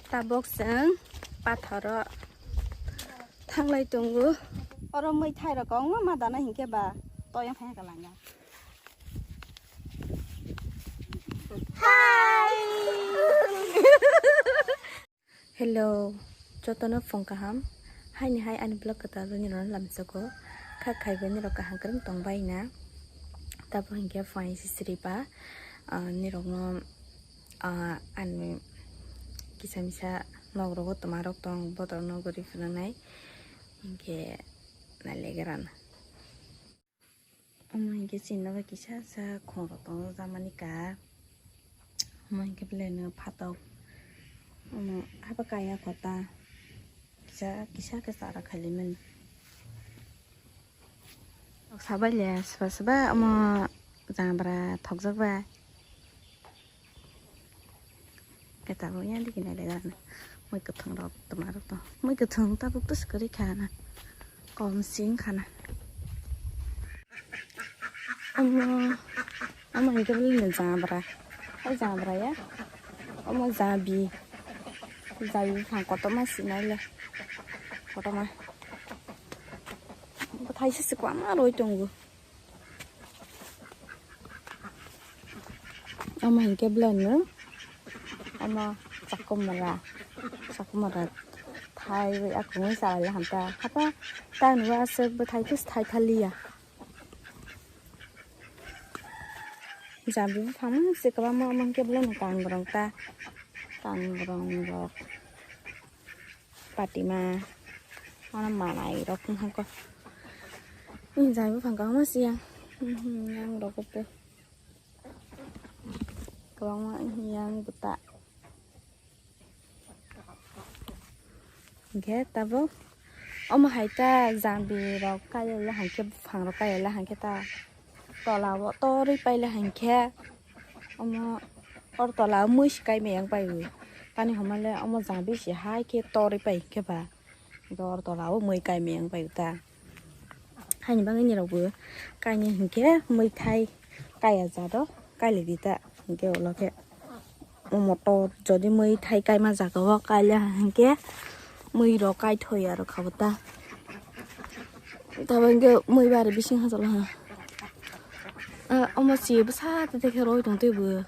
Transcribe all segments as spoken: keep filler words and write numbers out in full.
Tabok chwng pathoro thanglai tongo. Oro mui thairok kwbangma ma dana hinkhe ba toyang thangya ka langa. Hello, jotono phung kaham. Haini hai ani vlog kwtal rwni rwna lamsogo. Kha khaibai nirok kaham kwrwng tongbai na. Tabok hinkhe phai sisiri ba, ah, nirokno, ah, ani kisa misa nok rogo twma rok tong, botorok no guri phunuknai. Hinkhe nailegrana. Omo hinkhe chini nogo kisa sa khorok tongo jamani ka. Omo hinkhe belai no phatok. Omo haba kaya kota. Kisa, kisa khe chara khailaimani. Sabai le sba sba omo jabra thokjak bai. Khe tabuk yang digi nailai gana. Mui kwthwng rok twma rok tong. Mui kwthwng tabuk twswk kwrwi kha na. Kom sing kha na. Omo, omo hinkhe bwlwini jabra. O jabra ya. Omo jabi. Jabi buphang kotorma sinai le. Kotorma. Bwthai se kwbangma rwi tongo. Omo hinkhe belai no omo chakumara, chakumara thai wi akwngwi chalaila hamta. Hapa tang nw aswk bwthai khe thai thaliya. Jabi buphang se kwbangma omo hinkhe belai no kangrong ta, kangrong rok. Patima, ono manai rok wngkha ko. Jai buphang kwbangma siyang, yang rok bo kwbangma yang bwta. Hinkhe tabuk omo hai ta jambi rok kaiya ya hinkhe buphang rok kaiya la hinkhe ta tola o torwi paila hinkhe. Omo or tola o mui se kai meyang pai o. Tani hwnmale omo jang bisi hai khe torwi pai khe ba. Dor tola o mui kai meyang pai o ta. Haini bagwi nirok bo kainwi hinkhe mui thai kaiya jado kailai di ta. Hinkhe ulo khe omo tor jodi mui thai kaima jaga o kaila hinkhe mui rok kaithoi aro kha bo ta. Tabo hinkhe mui bari bising hachalo ha. Ah, omo si bwsa tete khe roi tong twi bo.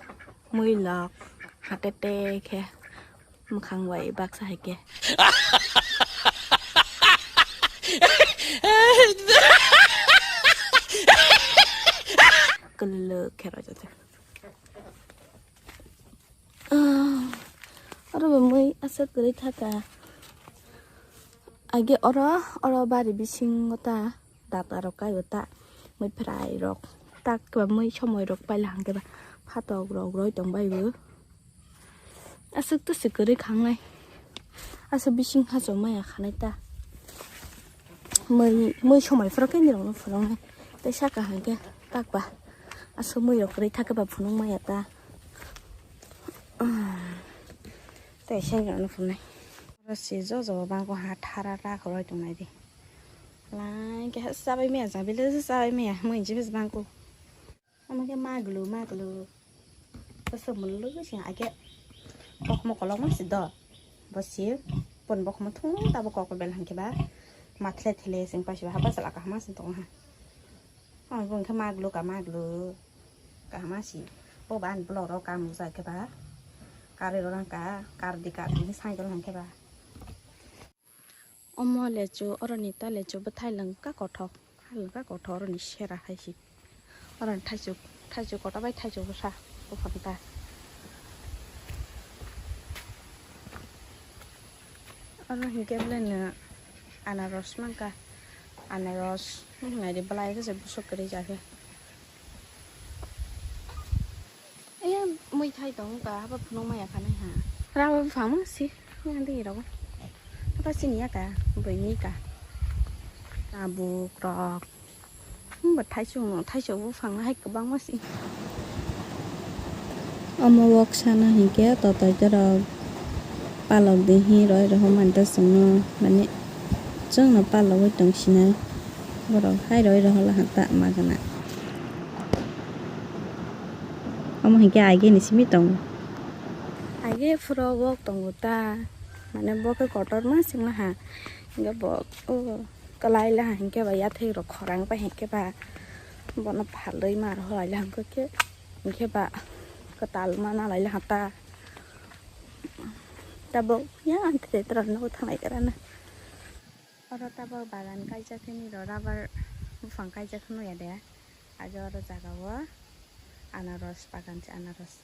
Mui lok hatete khe mwkhang bai baksa hai khe. Kwlwk khe roi tong twi. Ah, oro bo mui aswk kwrwi thaka. Age oro, oro bari bisingo ta data rok kai o ta mui phrai rok tak ba mui somoi rok paila hwnkhe ba phatok rok roi tong bai bo. Aswk to se kwrwi khangnai. Aswk bising hachok maya khanai ta. Mui, mui somoi phoro khe nirokno phunuknai. Tei saka hwnkhe tak ba. Aswk mui rok kwrwi thakhe ba phunuk maya ta. Tei se nirokno phunuknai. Oro se jo jo bangkho ha thara ra khoroi tongnai di. Lai khe chabai maya, chabai le chabai maya, mui je bangkho. Omo khe maglu, maglu. Bwswk mwnwi lwgwi se age kokhmo kolokma se do. Bo se pon bokhmo thung tabo kok bel hwnkhe ba ma thle thle seng paisiba haba chwla kaham se tongo ha. Omo bo hwnkhe maglu ka maglu kaham se. Bo ba ani block rok kam rwjak khe ba karwi rw rang ka kar di kar di ni cycle hwnkhe ba. Omo lechu, oroni ta lechu bwthai lwngkha kothok, ha lwngkha kothok oroni sera hai se. Oroni thaichuk, thaichuk kotor bai thaichuk bwsa buphang ta. Oro hinkhe belai no anaros mankha, anaros wngkha nai di belai khe se bwswk kwrwi ja khe. Ayang mui thai tong ka haba phunuk maya khanai ha. Rabo bufang ma si yang di rabo. Haba sini ya ka bui ni ka. Tabuk rok. Hum ba thai chung thai chung bufang hai kwbang ma si. Omo wok sana hinkhe totoi dorok palok di hi roi rohor manta chwngno mane chwngno palogwi tong sinai borok hai roi rohor laha ta magana. Omo hinkhe agini simi tongo. Hai Ye phuro wok tongo ta, mane bo khe kotor ma singla ha, hinkhe bo o kwlai la ha, hinkhe ba yathek rok khorang pai hinkhe ba bono phalwi ma rw lai la hinkhe, hinkhe ba kwtal ma na lai la ha ta. Tabuk ya ang tete tora nogo thanglai kara na. Oro tabuk bagan kaijak hini ro rubber buphang kaijak hwnwi ya de. Ajo oro jaga o anaros bagan se anaros.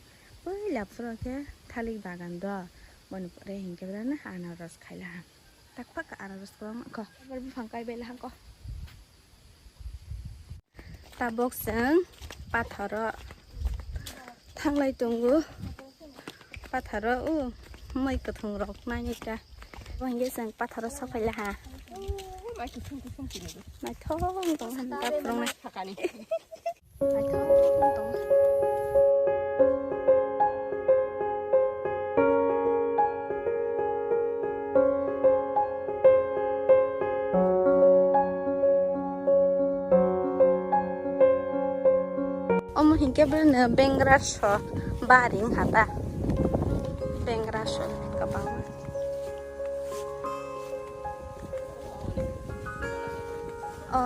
Puila phuro khe thalik bagan do. Boni pore hinkhe bwrano anaros khaila ha. Tak pak anaros kwbangma kho. Rubber buphang kaibai la ha kho. Tabuk chwng pathoro thanglai tongo. Pathoro o mai kwthwng rok nainai ta. Bo hinkhe chwng pathoro sok phaila ha. Naithok wng tong ha ta phwrwngnai. Naithok wng tong. Omo hinkhe bwrwino bengra so bari wngkha ta. Bengra so kwbangma. O.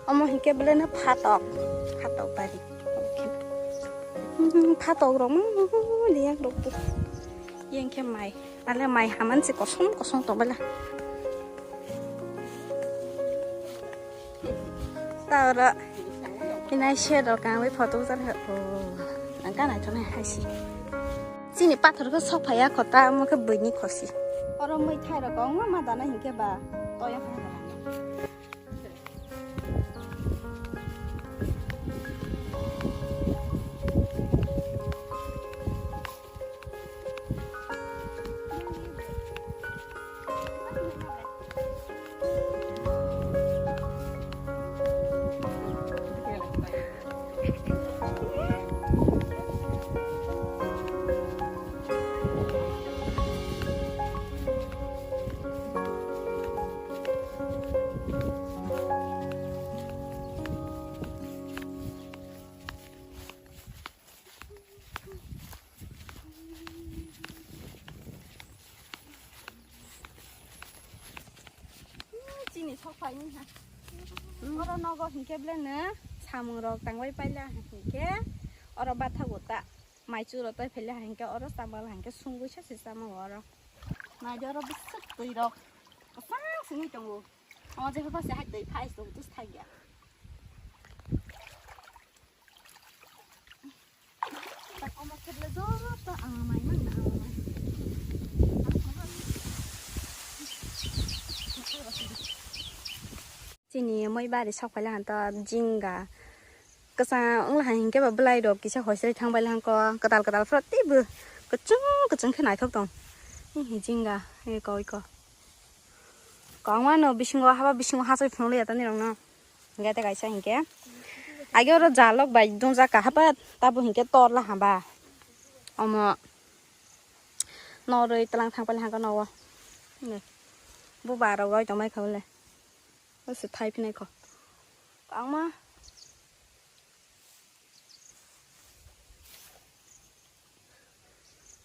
Omo hinkhe belai no phatok, phatok bari. Hmm, phatok rok mang liya rok tu. Yang khe mai, ale mai haman se kosom kosom tong bela. Ta oro hinai shed rok ang bai photo jar kha. Oh, ang kanai thonai hai si. Chini pathor khe sok phaiya kho ta, omo khe buini khosi. Oro mui thai rok kong ma dana hinkhe ba toya kha. Chini sok phaini ha. Oro nogo hinkhe belai no samung rok tangbai paila hinkhe oro bathago ta. Mai churo tei phaila hinkhe oro chambal hinkhe sungui sa se chama oro. Naidi oro bwswk twi rok kwchang singwi tongo. O jepha se hai twi phai se tus thai ya. Chini moi bari sok phaila han to jinga kwchang wngla hai hinkhe ba bwlai rok kisa hoisai thang baila hangko kwtal kwtal phro teibo kwchwng kwchwng khe naithok tong. Hihi jinga eko eko. Kwbangma no bisingo haba bisingo hachai phunukliya ta nirokno. Hinkhe tei kaisa hinkhe. Age oro jalok bai dungjak kha haba tabo hinkhe torla haba. Omo norwi tlang thang pali hangkhe nogo. Buba rok roi tongmai kha bole. Ose thai phinai kho. Kwbangma.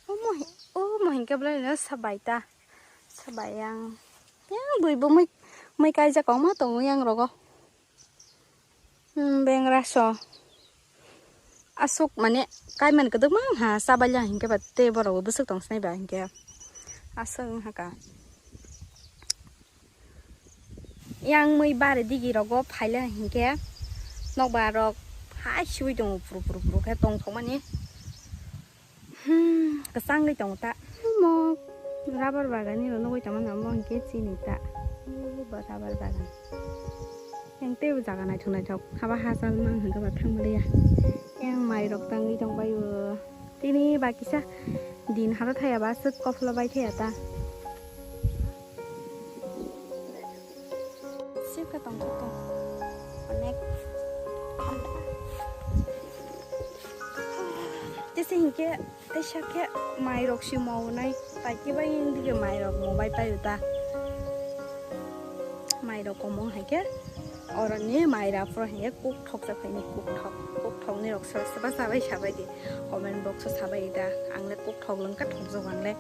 Omo hi-, omo hinkhe belai no sabai ta. Sabai yang. Yang bui bo mui, mui kaijak kwbangma tongo yang rogo. Hmm, bengra so. Aswk mane kaimani kwdwkma wngkha, chabaila hinkhe ba tei borok bo bwswk tong sinai ba hinkhe. Aswk wngkha ka. Yang mui bare digi rogo phaile hinkhe nokbar rok hai siwi tongo puru puru puru khe tongthokmani. Hmm, kwchangwi tongo ta. Omo rubber bagan ni nugwi tongmani omo hinkhe chini ta. Obo rubber bagan. Yang teibo jaga naithok naithok haba hachal mang hinkhe ba thangmaliya. Yang mairok tangwi tongbaio. Tini ba kisa din hado thaya ba aswk kopholo bai thaya ta. Sika tongthok tong. Onek. Tese hinkhe teisa khe mairok si maunai. Taikhe bai dige mairok mobile paio ta. Mairok komo haikhe oroni maira phoro hinkhe kuk thoksa phaini kuk thok. Kuk thokni Rok sa, sa, sabai, sabai di. Comment box o sabai da. Ang le kok thok lwng kha thok jok ang le.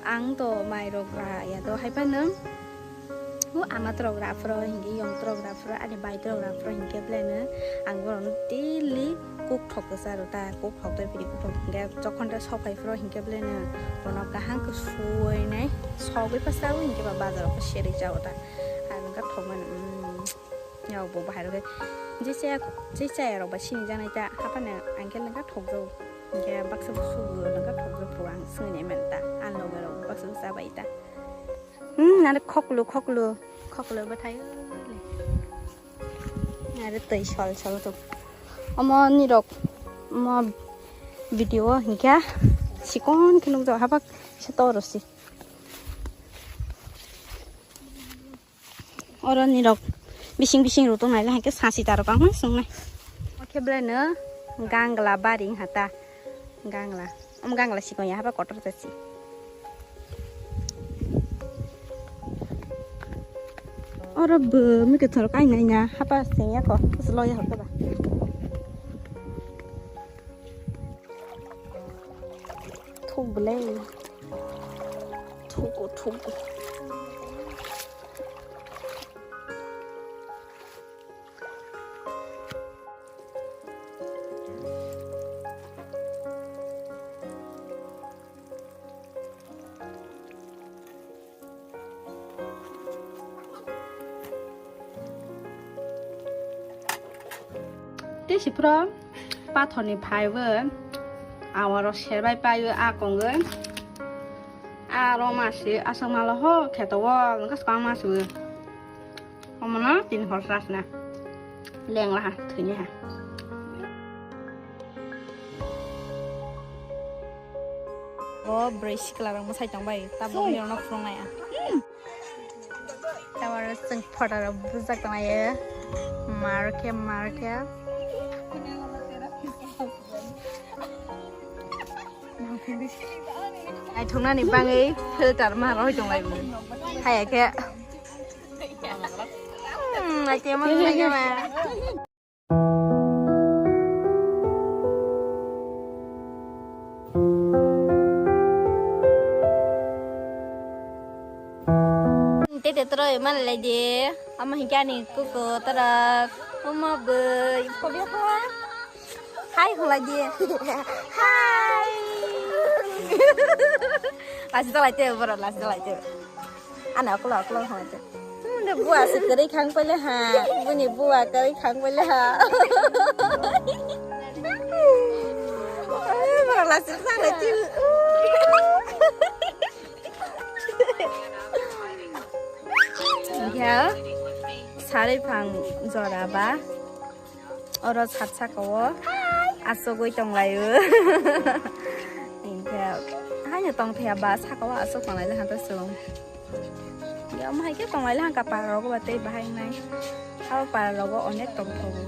Ang to mai rok ra ya do hai phano. O ama trok ra phro hingi yong trok ra phro ani bai trok ra phro hingi khe bleno. Ang bono daily kok thok sa ro ta. Kok thok to pini kok thok hingi jokhon ta sopai phro hingi khe bleno. Bono kaham khe suwai nai. Sogwi pa sa o hingi ba bazar o khe seri ja o ta. Ang kha thok mano. Yao bo bahai rok je chaya je chaya rok ba sini janai ta hapana angkel nang thok jao. Angke baksa bo sugu nang thok jao po ang sini men ta an loge rok baksa bo sabai ta. Hmm, nang khoklu khoklu khoklu bathai. Are tei sol sol to. Omo ni rok omo video hinkha sikon khe nukjao hapak se toro si. Oro nirok bising bising rw tongnai le hwnkhe sasi tarok ang ma swngnai. Omo khe belai no gangla bari wngkha ta. Gangla. Omo gangla sikon ya haba kotor ta si. Oro bo mikhe thorok aina aina haba sengya ko. Sloya hokhe ba. Thuk belai. Thugo, thugo. Tei si phro pathor ni phai bo awaro serbai pai o a kongoi. A roma si aswk malo ho kheto o wngkha swkang ma si bo. Omono tini hor sasna lengla ha thwini ha. O bwrwi sikla rok mwsai tong bai tabuk ni rok no phwrwng lai ang. Tabuk chwng photo rok bujak tong lai o. Mar khe mar khe. Naithoknani bagwi filter ma roi tong lai bo. Haya khe. Hmm, naitema nai ma. Tete toro mana lai de. Ama hinkhe ani kuku toro. Ama bwrwi. Kobi kha. Hai khulai di. Hai. Lasi jalai te boro lasi jalai te. Ana oklo oklo khulai te. Hmm, de bua se kwrwi khang pele ha. Buni bua kwrwi khang pele ha. Boro lasi jalai te. Hinkhe sari phang jora ba. Oro sat saka o asugwi tong lai o. Hinkhe haino tong thaya ba saka o asuk tong lai le hanta chwng. Ya omo hai khe tong lai le hangka para rogo ba tei bahai nai. Abo para rogo onek tong thogo.